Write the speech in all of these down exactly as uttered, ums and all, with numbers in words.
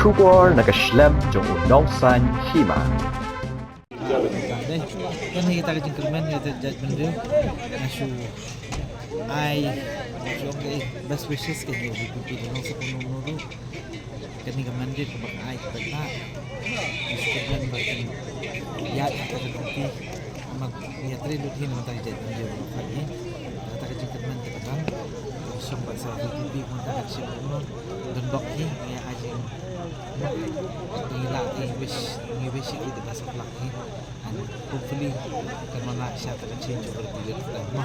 Khubor na ka shlem jong u nongsaiñ hima. Dei, kane hi kata ka jingkyrmen ïa ka jaitbynriew. Nga shu ai, nga shu ong ka best wishes ka ïa u VPP da u nongsaiñ kumno kumno ruh. Kane ka mandate kaba ka ai ka paidbah. Nga shu kyrmen ba kin ïaid ha kata ka lynti. Namar ngi ïatrei lut hi na ka bynta ka jaitbynriew baroh kawei hi. Kata ka jingkyrmen kaba dang shong bad sa VPP kumta ka jingkyrmen. Don bok hi, ngi ïa ai jing Ngi lah, ngi wish, ngi wish ïa ki the best of luck, eh. And hopefully kan wan lah sha ta ka change over period of time, ma.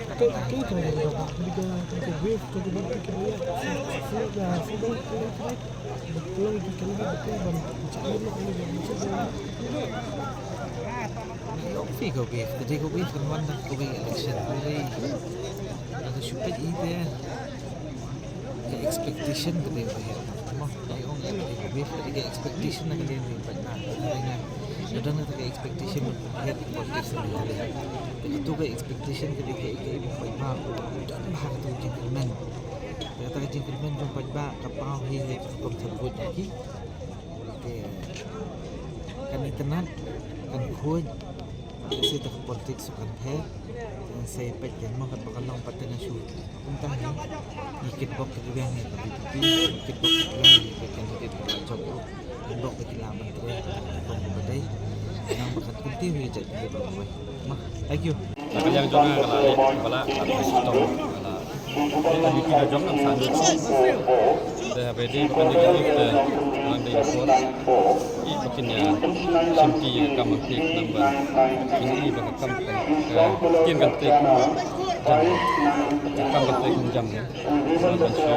Ka, ka, ka, ka, ka, ka wave, ka wave, ka wave, ka wave. Ngi ong phi ka wave, ka dei ka wave kan wan da kawei election. Ka dei, ka dei shu peit ïa te. Ka expectation ka dei ba heh. Mo, ngi ong ïa ka dei ka wave, ka dei ka expectation na ka liang jong u paidbah. Ka dei nga, nga don kata ka expectation ba heh politics na Meghalaya. Te kato ka expectation ka dei ka, ka, ka paidbah u don bha kato ka jingkyrmen. Te kata ka jingkyrmen jong u paidbah ka paw hi ïa ka rukom thep vote jong ki. Te kan itynnad, kan khuid, Lehse te ka politics u kan pher. Ngi sa ïa peit kan mo katba ka long pat te nga shu. Kumta hi ngi kitbok kitweng ïa ka VPP, ngi kitbok kitweng ïa ka candidate ba la jop ruh. Ngi bok ba ki lah ban trei ha ka rukom kaba dei. Nang ba kan kyntiew ïa ka jaitbynriew baroh kawei. Mo, thank you. Na ka liang jong nga nga la leh ba lah, nga la shitom, nga la Te ïa ka duty ka jong nga sa lut. Te haba dei ba kan dei ka duty te nang dei ka por. Ïa ba kin ïa shim ti ïa ka kam ka pek nang ban. Kin ïa ba ka kam ka ktien kan trei kumjam. Ka kam kan trei kumjam. Sa ban shu.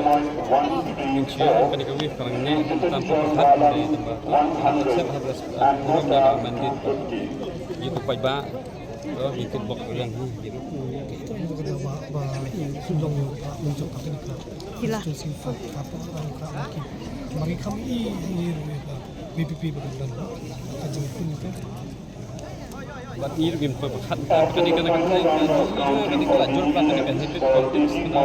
Ngin shu ïa kane ka wave ka rangne tam pa pyrkhat dei tam ba. Accept ha bas. Burom da ka mandate. Ïa ka paidbah. Ito, ito ba, ba, sila. Bagi kami, ini, ini, ini, VPP berkenan. Aja pun itu. Wat ni rugi empat pekat, pekat ni kena kena kena kena kena jor pekat ni kena hidup konteks kena.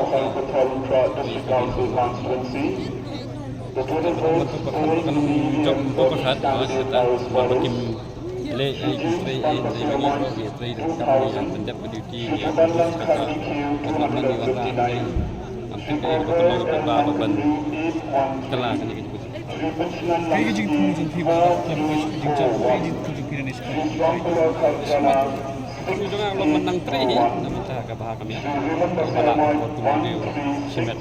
Jom empat pekat, kita bagi Lei, ai, ki trei, ai, trei bagi ko, ki trei da ka kam, ki ïa pyndep ka duty, ki ïa pyndep ka, ka, ka, ka, ka, ka, am tip ka, ka, ka, ka, ka, ka, ban kylla kane ka jingpynshoi. Kaei ka jingthmu jong phi ba ka jingpynshoi, ka jingjia, kaei ka jingthmu jong phi ne shi? Jong nga long ban nang trei hi, namar ka bha ka miat. Ka bha la ka por tu ne shimet.